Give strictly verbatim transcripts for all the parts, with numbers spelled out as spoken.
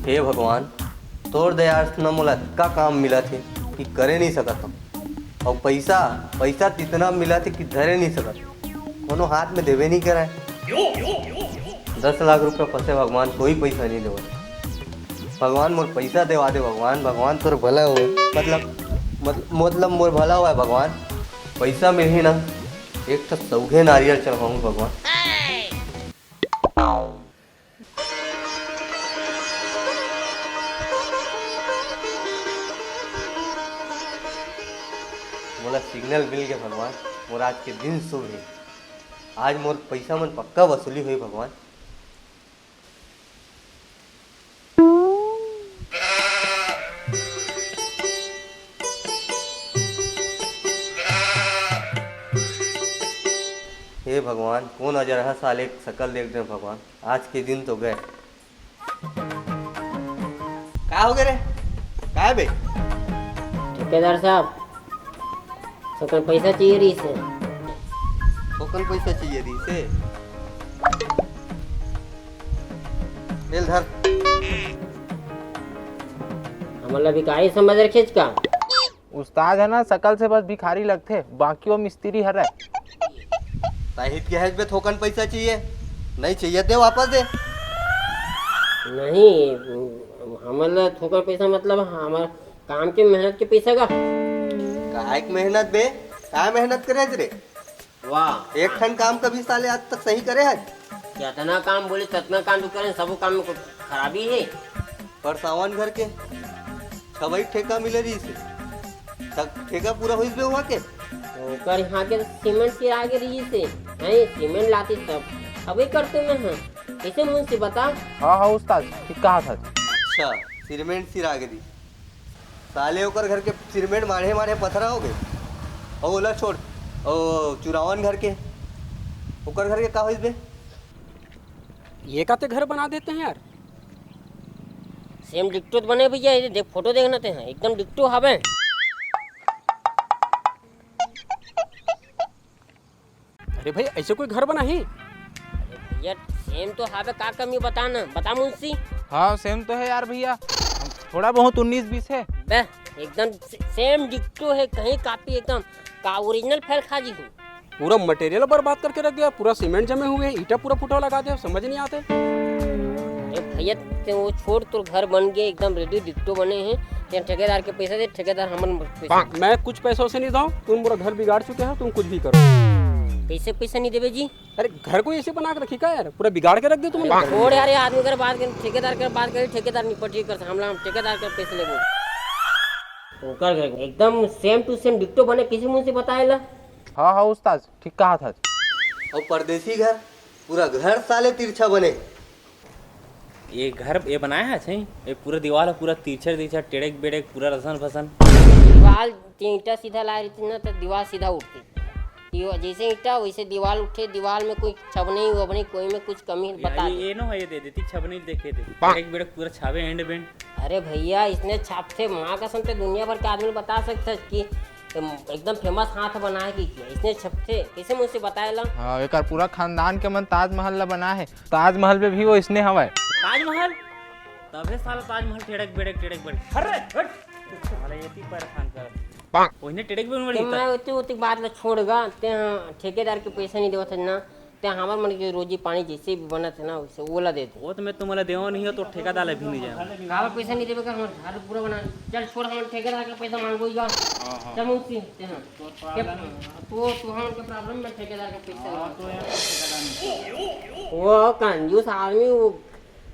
हे भगवान, तोर दया से न मोला अतका काम मिलत हे कि करे नहीं सकत हूँ। अउ पैसा, पैसा त इतना मिलत हे कि धरे नहीं सकत, कोनो हाथ में देवे नहीं करय। दस लाख रुपया फंसे भगवान, कोई पैसा नहीं देवत। भगवान मोर पैसा देवा दे भगवान, भगवान तोर भला हो, मतलब, मतलब, मतलब मोर भला होवय भगवान। पैसा मिलही ना, एक ठो सौघे नारियल चढ़वाऊँ भगवान। मोला सिग्नल मिल गया भगवान, मोर आज के दिन शुभ है। आज मोर पैसा मन पक्का वसूली हुई भगवान। हे भगवान, कौन अजरहा साले के शकल देख दे भगवान, आज के दिन तो गए। का हो गए रे? का है बे? ठेकेदार साहब, थोकन पैसा चाहिए रहिस हे। थोकन पैसा चाहिए रहिस हे? ले ल धर। हमन ला भिखारी समझ रखेच का? उस्ताद है ना, शकल से बस भिखारी लगथे, बाकी वो मिस्त्री हरय। तहीं त कहेच बे थोकन पैसा चाहिए, नहीं चाहिए दे, वापस दे। नहीं, हमन ला थोकन पैसा मतलब हमर काम के मेहनत के पैसा का। काय के मेहनत बे? काय मेहनत करे रे? वाह। एक ठन काम कभी साले आज तक सही करे हस? कितना काम बोले, कितना काम भी करे, सबो काम में कुछ खराबी है। परसावन घर के छवई ठेका मिले रहिस हे। तक ठेका पूरा होइस बे हुआ के? ओकर यहाँ के सीमेंट सिरा गे रहिस हे, नहीं, सीमेंट लाती तब। अबे करते में है। कैसे मुंशी बता? हाँ, हाँ, उस्ताद, ठीक कहा था। अच्छा, सीमेंट सिरा गे रहिस। साले ओकर घर के सिरमेंट माढ़े माढ़े पथरा हो गए। अउ ओला छोड़, ओ चुरावन घर के, ओकर घर के का होइस बे? ये का ते घर बना देते हैं यार। सेम डिक्टो तो बने भैया, ये देख फोटो देखना ते हैं, एकदम डिक्टो हवे। अरे भाई, ऐसे कोई घर बना ही? अरे भैया, सेम तो हावे, का कमी बता ना, बता मुंशी। हाँ, सेम तो है यार भैया, थोड़ा बहुत उन्नीस बीस है। बे, एकदम से-, सेम डिक्टो है, कहीं कापी एकदम का ओरिजिनल फेल खा जी हूँ। पूरा मटेरियल बर्बाद करके रख दिया, पूरा सीमेंट जमे हुए हैं, ईटा पूरा फूटा लगा दिया, समझ नहीं आते। अरे भैया, ते वो छोड़, तोर घर बन गए, एकदम रेडी डिक्टो बने हैं, ते ठेकेदार के पैसा दे, ठेकेदार हमन पैसा। मैं कुछ पैसों से नहीं जाऊँ, तुम पूरा घर बिगाड़ चुके हो, तुम कुछ भी करो। कैसे पैसा नहीं देवे जी? अरे घर को ऐसे बना के रखी का यार, पूरा बिगाड़ के रख दे तुमने। अरे छोड़ यार, ये आदमी कर बात कर, ठेकेदार कर बात कर, ठेकेदार निपट ही कर, हमला हम ठेकेदार कर पैसे लेबो। ओकर घर एकदम सेम टू सेम डिक्टो बने, किसी मुंह से बताएला। हाँ, हाँ उस्ताद, ठीक कहा था। और परदेसी घर, पूरा घर साले तिरछा बने। ये घर ये बनाया है सही, ये पूरा दीवार है, पूरा तिरछा तिरछा, टेढ़े बेढ़े, पूरा रसन फसन। दीवार ईंटा सीधा लाए रहती ना तो दीवार सीधा उठती। दीवा-, जैसे ईंटा वैसे दीवार उठे, दीवार में कोई छबनी वबनी कोई में कुछ कमी यार, बता ये, दे। ये नो है, ये दे देती छबनी देखे थे। टेढ़े बेढ़े पूरा छावे एंड बेंड। अरे भैया, इसने छापथे माँ कसम ते दुनिया भर के आदमी बता सकते हैं कि एकदम फेमस हाथ बनाए की किया। इसने छपथे, कैसे मुझसे बताए ला? हाँ, एकर पूरा खानदान के मन ताजमहल ला बना है। ताजमहल में भी वो इसने हवाए। ताजमहल? तबे साला ताजमहल टेढ़क बेढ़क, टेढ़क बेढ़क। अरे, हट! साला ये ती परेशान कर। ओहने टेढ़क बेढ़क तो बड़ी मैं होती, होती बात ला छोड़ गा, ते हाँ, ठेकेदार के पैसा नहीं देवत है ना, ते हमर मन के रोजी पानी जैसे भी बनत है ना, वैसे ओला दे दे। वो तो मैं तुम्हारा देवा नहीं हो, तो ठेकेदार ला भी नहीं जाऊँ। काबर पैसा नहीं देवे का, हमर घर पूरा बना। चल छोड़, हम ठेकेदार का पैसा मांगो ही गा। हाँ, हाँ। चल मुंशी, ते हाँ। तो, तो, तो हम उनके प्रॉब्लम में ठेकेदार का पैसा हाँ, तो यार, ठेकेदार नहीं। वो कंजूस आदमी, वो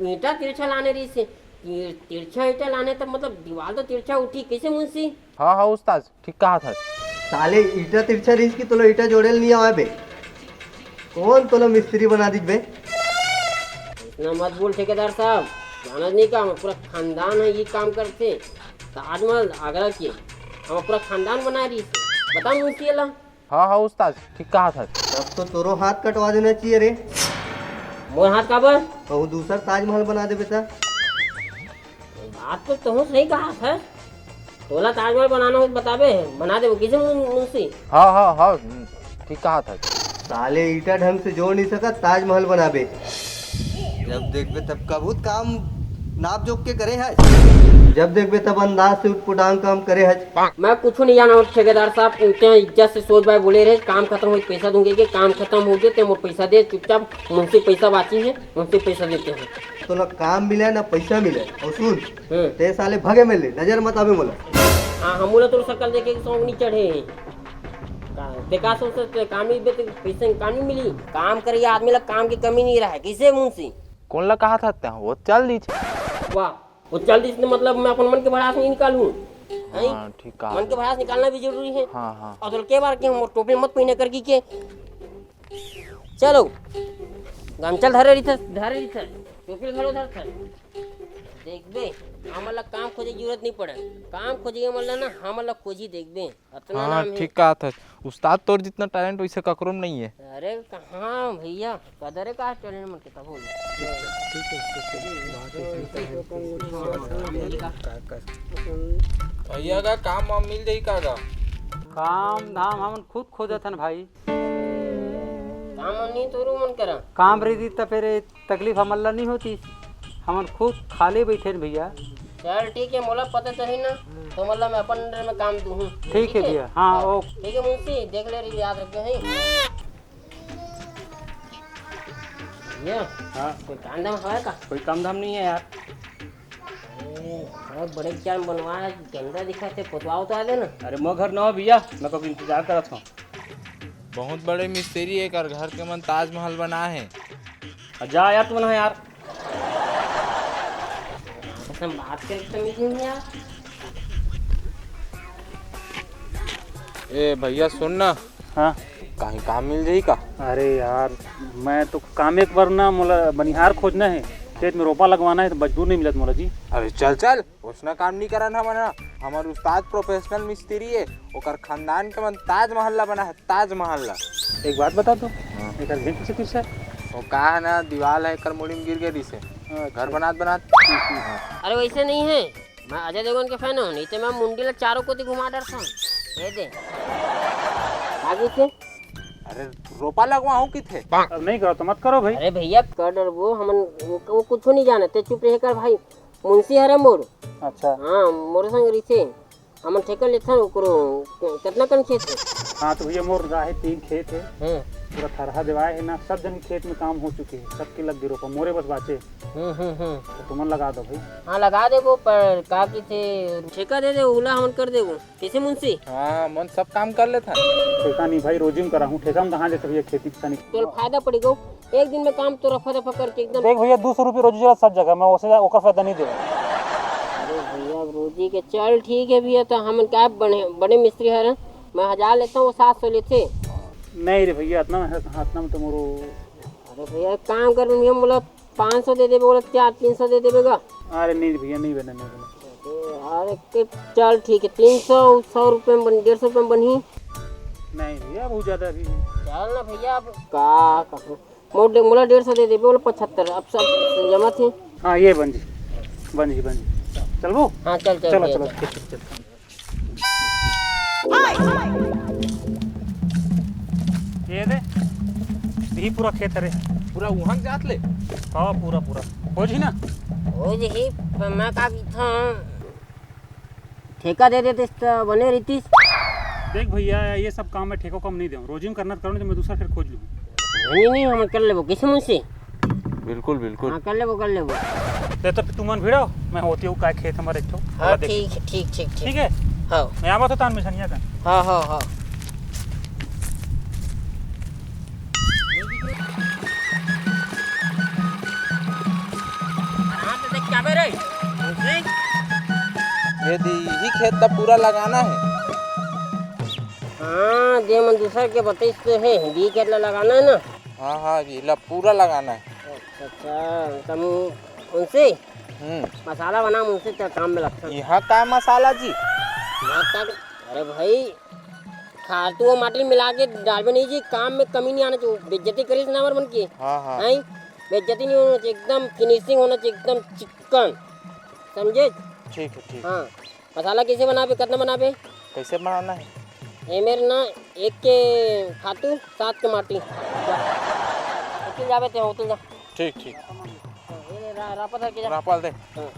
ईंटा तिरछा लाने रही से, तिर-, तिरछा ईंटा लाने तब मतलब दीवार तो तिरछा उठी, कैसे मुंशी? हाँ, हाँ उस्ताद, ठीक कहा था। साले ईंटा तिरछा रहीस कि तोला ईंटा जोड़े ल नहीं आवे बे। कौन तोला मिस्त्री बना दीस बे? इतना मत बोल ठेकेदार साहब, जानत नहीं का, हम पूरा खानदान है ये काम करते। ताजमहल आगरा के, हम पूरा खानदान बना रही। बता मुंशी ला। हाँ, हाँ उस्ताद, ठीक कहा था। तब तो तोरो हाथ कटवा देना चाहिए रे। मोर हाथ काबर? कहूँ दूसर ताजमहल बना देबे त। बात तो तोहूँ सही कहा था। तोला ताजमहल बनाना हो तो बताबे, बना देबो। किसे मुं-, मुंशी? हाँ, हाँ, हाँ, ठीक कहा था। साले ईंटा ढंग से जोड़ नहीं सकत, ताजमहल बनाबे। जब देखबे तब का भूत काम नाप जोख के करे हस। जब देखबे तब अंदाज से उटपुटांग काम करे हस। मैं कुछ नहीं जाना हूँ ठेकेदार साहब, उनके इज्जत से सोच भाई बोले रहे, काम खत्म हो पैसा दूंगे के, काम खत्म हो गए ते मोर पैसा दे चुपचाप, मुंशी पैसा बाची है, मुंशी पैसा देते हैं। तोला काम मिले ना पैसा मिले, और सुन, हम्म। ते साले भगे मिले, नजर मत आवे मोला। हाँ, हम बोला तोर शकल देखे के शौक नहीं चढ़े है। का, ते का सोचते, काम नहीं बे, ते पैसे काम नहीं मिली? काम करिए आदमी ला काम की कमी नहीं रहे, कैसे मुंशी? कौन ला कहा था ते? वो चल दी। वाह, वो चल दी, इसने मतलब मैं अपन मन के भड़ास नहीं निकालूं? हैं? हाँ, ठीक कहा। मन के भड़ास निकालना भी जरूरी है। हाँ, हाँ। और तो के बार के हम टोपी मत पहने करके के। चलो, गमछा धरे रही था, धरे रही था, टोपी घलो धर था। देखबे, हमन ला काम खोजे की जरूरत नहीं पड़े। काम खोजे के मन ला ना, हमन ला खोजी देखबे। अतना हाँ, नाम हे। ठीक कहा था। उस्ताद तोर जितना talent वैसे ककरो में नहीं है। अरे कहाँ भैया, कदरे का talent मन के तब हो। भैया का काम वाम मिल जाई का गा? काम धाम हमन खुद खोजत हन भाई। काम वाम नहीं तोरू मन करा। काम रही त फिर तकलीफ हमन ला नहीं होती, हमन खुद खाली बैठे न भैया। चल ठीक है, मोला पता चली ना, तो मतलब मैं अपन under में काम दूँ। ठीक है भैया, हाँ, हाँ, ओके। ठीक है मुंशी, देख ले रही, याद रख के, है। भैया, हाँ। कोई काम धाम है का? कोई काम धाम नहीं है यार। अरे, बहुत बड़े क्या बनवा है, गंदा दिखा थे, पोतवा उतवा देना। अरे, मोर घर न हो भैया, मैं कब इंतजार करत हूँ। बहुत बड़े मिस्त्री है, एकर घर के मन ताजमहल बना है। आ, जा यार, तू ना यार। कसम बात करके तमीज नहीं यार। ए भैया सुन ना। हाँ। कहीं काम मिल जाई का? अरे यार, मैं तो काम एक बार ना, मोला बनिहार खोजना है, खेत में रोपा लगवाना है, तो मजदूर नहीं मिलत मोला जी। अरे चल चल, ओसना काम नहीं करन हमन ह। हमर उस्ताद professional मिस्त्री है, ओकर खानदान के मन ताजमहल ला बना है, ताजमहल ला। एक बात बता तो, हाँ। एकर घेंच किसे किसे? वो का है ना, दीवाल है, एकर मुड़ी में गिर गए रिसे। अच्छा। घर बनात बनात। अरे वैसे नहीं है, मैं अजय देवगन के fan हूँ, नहीं तो मैं मुंडी ला चारों कोती घुमा डरता हूँ। ये दे। आगे से। अरे रोपा लगवा हूँ किथे? अब नहीं करो तो मत करो भाई। अरे भैया कर डरबो, हमन वो, वो कुछ नहीं जाने, ते चुप रहे कर भाई। मुंशी हरे मोर। अच्छा। हाँ, मोर संग रिसे। हमन ठेका लेथन ओकरो। कितना कन खेत है? हाँ, तो भैया मोर गा है, तीन खेत है। हाँ। पूरा थरहा देवाए है ना, सब जन खेत में काम हो चुके हैं, सबके लग गे रोपा, मोरे बस बाचे। हम्म, हम्म, हम्म। तो तुमन लगा दो भाई। हाँ, लगा देबो, पर का किथे ठेका दे दे, उला हमन कर देबो। कैसे मुंशी? हाँ, मन सब काम कर लेथन। ठेका नहीं भाई, रोजी में करा हूँ, ठेका में कहाँ देते भैया खेती किसानी? तोल फायदा पड़ी गो, एक दिन में काम तो रफा दफा करके एकदम। देख भैया, दो सौ रुपये रोजी चला सब जगह, मैं उसे ओकर फायदा नहीं देगा। अरे भैया, अब रोजी के चल ठीक है भैया, तो हम क्या बड़े, बड़े मिस्त्री हरन, मैं हजार लेता हूँ, वो सात सौ लेते। नहीं रे भैया, इतना में, हाँ, इतना में तो मोरो। अरे भैया, एक काम कर भैया, बोला पाँच सौ दे देबे, बोला चार, तीन सौ दे देबे गा। अरे नहीं भैया, नहीं बने, नहीं बने। अरे के चल ठीक है, तीन सौ, सौ रुपये में बन, डेढ़ सौ रुपये में बनही। नहीं भैया, बहुत ज़्यादा अभी। चल ना भैया, अब का कहूँ, मोर डे-, मोला डेढ़ सौ दे देबे, बोला पचहत्तर, अब सब जमा थे। हाँ, ये बन जी, बन जी, बन जी। चलबो? हाँ, चल, चल चलो, भैया, चलो, चल। ठीक, ठीक, चल। ये दे, यही पूरा खेत हरे। पूरा उहाँ जात ले? हाँ, पूरा, पूरा। हो जी ना? हो जी, पर मैं का कहिथंव, ठेका दे देतिस त बने रहितिस। देख भैया, ये सब काम मैं ठेको कम नहीं देवंव, रोजी में करना करो, नहीं तो मैं दूसरा खेत खोज लूँ। नहीं, नहीं, हम कर लेबो, कैसे मुंशी? बिल्कुल, बिल्कुल। हाँ, कर लेबो, कर लेबो। ते तो तुमन भिड़ो, मैं होती हूँ काय खेत हमारे एक ठो, हाँ, ओला देख। ठीक है, ठीक, ठीक, ठीक। ठीक है? हाँ। मैं आवा तो तान में छनिया का। हाँ, हाँ, हाँ। आराम से देख के आबे रे। ये दी, यही खेत का पूरा लगाना है। हाँ, जे मन दूसर के बताइस तो है, बी खेत ला लगाना है ना? हाँ, हाँ, ये ला पूरा लगाना है। अच्छा, अच्छा, तम उनसे हम्म। मसाला बना, उनसे तेरा काम में लगता है। यहाँ का मसाला जी? यहाँ तक, अरे भाई, खातू और माटी मिला के डालबे नहीं जी, काम में कमी नहीं आना चाहिए। बेइज्जती करिस ना हमारे मन की। हाँ, हाँ। नहीं, बेइज्जती नहीं होना चाहिए, एकदम finishing होना चाहिए, एकदम चिकन, समझे? ठीक है, ठीक। हाँ, मसाला कैसे बनाबे, कितना बनाबे? कैसे बनाना है? ये मेरे ना एक के खातू, सात के माटी। उतल जाबे ते, उतल जा। ठीक, ठीक। रापा धर के जा। रापा ल दे। हाँ।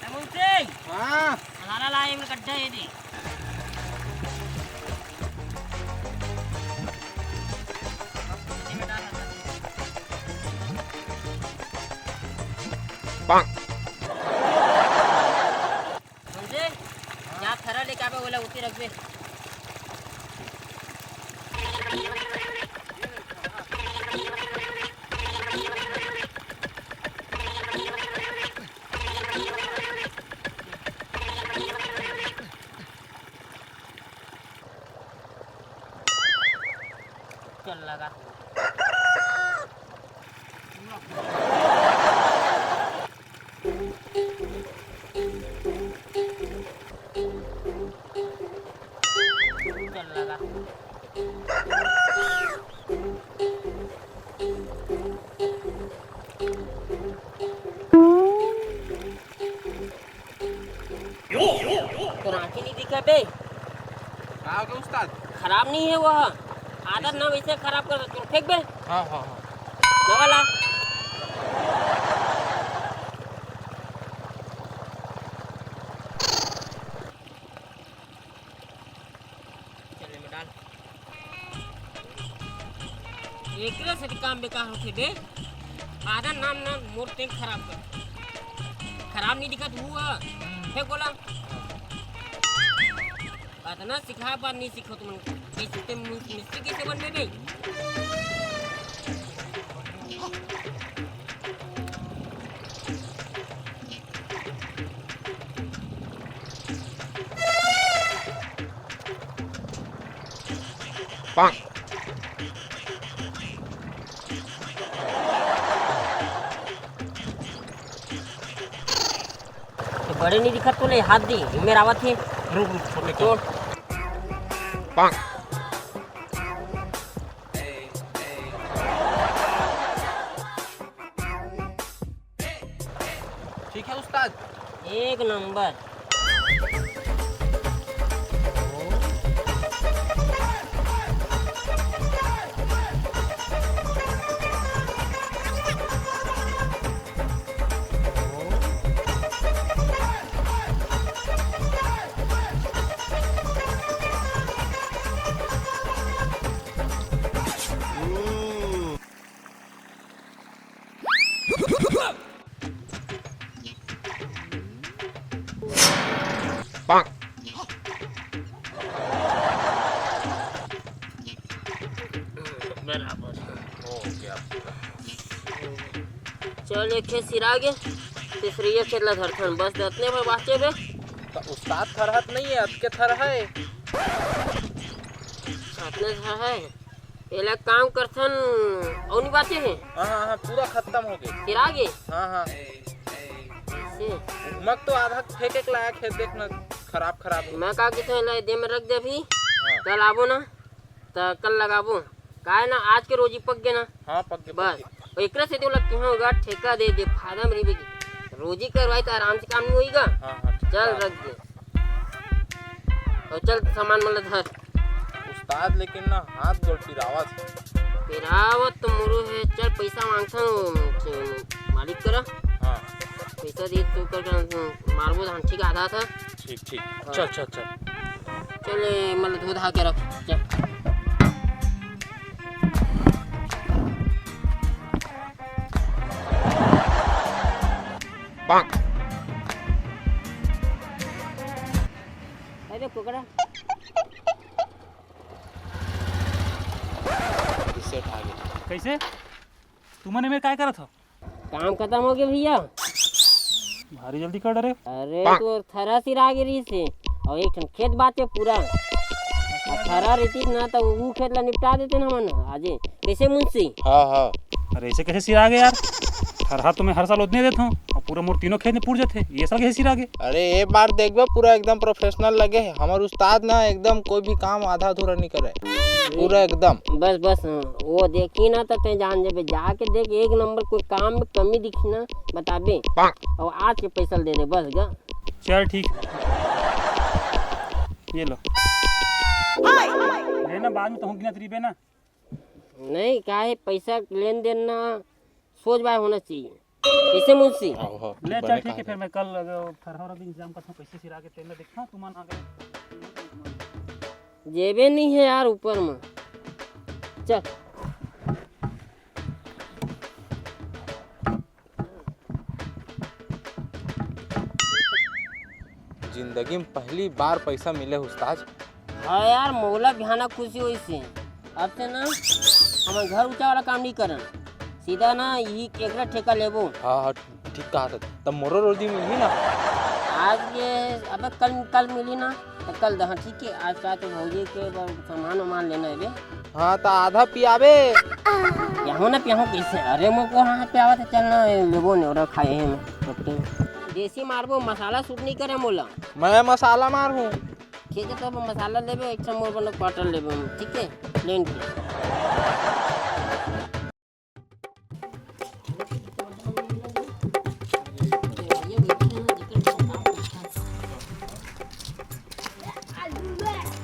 ए मुंशी, हाँ। हमारा ला एक गड्ढा ये दे। समझे? जहाँ थरा लेके आवे, ओला उती रखबे। चल लगा। चल लगा। तोर आँखी नहीं दिखे बे? का हो गया उस्ताद? खराब नहीं है वो, आदत ना वैसे खराब कर, तू फेंक बे। हाँ, हाँ, हाँ। दवा ला। चल, एमे डाल। एकरे से काम बेकार होथे बे। आधा नाम ना मोर तें खराब कर। खराब नहीं दिखत हुआ। फेंक ओला। अतना सिखा बात नहीं सीखो तुमन। कैसे ते मु-, मिस्त्री कैसे बनबे बे? ये बड़े नहीं दिखत तो ले हाथ दी, मेरा आवत है। रुक, रुक, छोटे छोड़। ठीक है उस्ताद। एक नंबर। बराबर। हो गया पूरा। चल, एक खेत सिरा गे, तीसरी ये खेत ला धरथन, बस दतने भर बाचे बे। तो उस्ताद थरहत नहीं है, अतके थर है। अतने थर है। एला काम करथन, अउ नहीं बाचे हे? हाँ, हाँ, हाँ, पूरा खत्म हो गए। सिरा गे? हाँ, हाँ। ऐसे? मग तो आधा फेंके के लायक है, देख ना, खराब, खराब। मैं का कहते हैं, ला दे में रख दे अभी। हाँ। कल आबो ना, त कल लगाबो। काहे ना, आज के रोजी पक गए ना। हाँ, पक गए, बस। पक गए। एकरा से तो लगती हूँ, अगर ठेका दे दे, फायदा में रहिबे की। रोजी करवाई तो आराम से काम नहीं होईगा। हाँ, हाँ, ठीक चल, है। रख दे। और चल, सामान मन ला धर। उस्ताद, लेकिन ना हाथ गोड़ पिरावत हे। पिरावत तो मोरो है। चल, पैसा मांगथन मालिक करा। हाँ। पैसा दे तो कर, कर मारबो धान, ठीक, आधा था। ठीक, ठीक। हाँ। चल, चल, चल। चल, ए, मतलब धो धा के रख। चल। अरे कुकड़ा। कैसे? तुमन एमेर काय करत हो? काम खत्म हो गया भैया। भारी जल्दी कर डरे। अरे तो थरा सिरा गे रहिस हे, और एक ठन खेत बाचे पूरा। और थरा रहतीस ना तो वो खेत ला निपटा देते ना हमन आजे। कैसे मुंशी? हाँ, हाँ। अरे ऐसे कैसे सिरा गे यार? थरहा तो मैं हर साल ओतने देत हूँ, अउ पूरा मोर तीनों खेत में पूर जाथे, ये साल कइसे सिरा गे? अरे, ए बार देखबे, पूरा एकदम professional लगे हे। हमर उस्ताद ना एकदम कोई भी काम आधा अधूरा नहीं करे, पूरा एकदम। बस बस, हाँ, वो देखी ना तो तैं जान जेबे, जाके देख, एक नंबर कोई काम में कमी दिखी ना, बताबे। अउ आज के पैसा ल दे दे, बस गा। चल ठीक हे, ये लो। ले ना, बाद में तहूँ गिनत रहिबे ना। नहीं, का हे, पैसा लेन देन ना सोझ बाय होना चाहिए। कैसे मुंशी? हाँ, हाँ, ले, चल, ठीक हे, फिर मैं कल, अगर, थरहा वरहा के इंतजाम करता हूँ, कैसे सिरा के तेल देखता हूँ, तुमन आ गए। जेबे नहीं है यार ऊपर में। चल। जिंदगी में पहली बार पैसा मिले उस्ताद। हाँ यार, मोला भी हाना खुशी होइस हे। अब से ना हमन घर ऊंचा वाला काम नहीं करन, सीधा ना यही एकरा ठेका लेबो। हाँ, हाँ, ठीक कहा था। तब मोरो रोजी मिलही ना। आज ये, अबे कल, कल मिली ना, तो कल दहा, ठीक है। आज का तो भौजी के बर सामान वामान लेना है बे। हाँ, तो आधा पियाबे। यहो ना पियाहो कैसे? अरे मोको हाँ पियावा तो चल ना, लेबो ने और खाए हैं मैं रोटी। देसी मारबो, मसाला सूट नहीं करे मोला। मैं मसाला मार हूँ। ठीक है, तो अब मसाला लेबे, एक चम्मच बनो क्वार्टर लेबे हम, ठीक है, प्लेन के।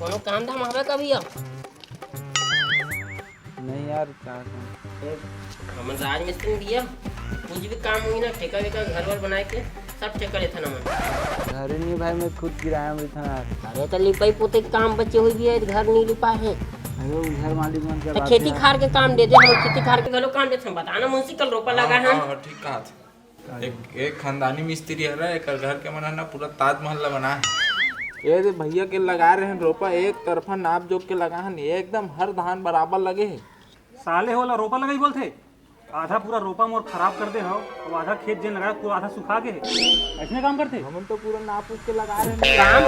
कोनो काम धाम हवे का भैया? नहीं यार, कहाँ से? हमन राजमिस्त्री भैया, कुछ भी काम होई ना, ठेका वेका घर वर बनाए के, सब ठेका लेथन हमन। घर ही नहीं भाई, मैं खुद किराया में रहता यार। अरे तो लिपाई पोते के काम बचे हुई भी है, घर नहीं लिपा है। अरे वो घर मालिक मन के तो बात खेती है। खार के काम दे दे, हम खेती खार के घलो काम देथन। बताना मुंशी, कल रोपा लगा हाँ, है। हाँ, हाँ, ठीक कहा। एक, एक खानदानी मिस्त्री हरे, एकर घर के मन ह ना पूरा ताजमहल ला बनाए हे। ये दे भैया के लगा रहे हैं रोपा, एक तरफा नाप जोख के लगा हन, एकदम हर धान बराबर लगे हे। साले हो ला रोपा लगाई बोलथे, आधा पूरा रोपा मोर खराब कर दे हव, अउ आधा खेत जेन लगाए पूरा आधा सुखा गे हे। अइसने काम करथे? हमन तो पूरा नाप उप के लगा रहे हैं। काम